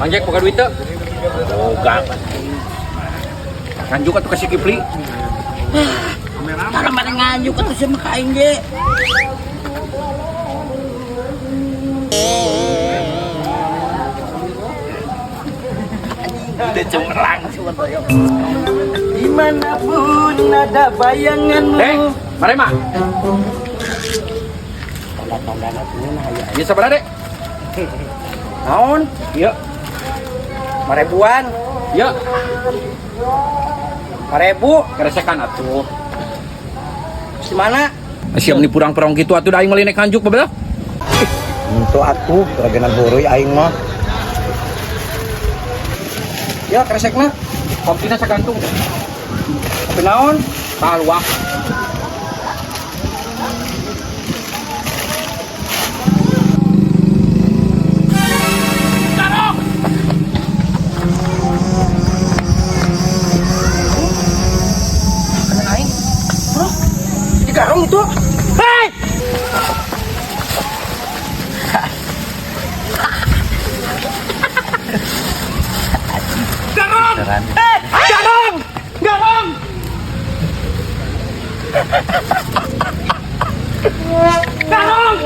Mang Jack boga duit teu? Boga. Nganjuk atuh ka si Kipli. Tara mana nganjuk atuh sia mah ka aing ge. Udah cemerlang cuma toyo. Dimanapun ada bayanganmu. Eh, marema. Tanda-tanda nah ya. Ieu sabaraha, Dek? Naon? Ieu. Maribuan. Ieu. 5.000. Keresekan atuh. Di mana? Siap nih purang-purang gitu atuh da aing meuli naik nganjuk babelah. Untuk atuh, keragenan hurui aing mah. Ya, kresekna. Kopina sagantung. Kopi naon? Tah luak. Kena aing. Bro, digarong itu. Hei! Garong! Eh, garong! Garong! Garong!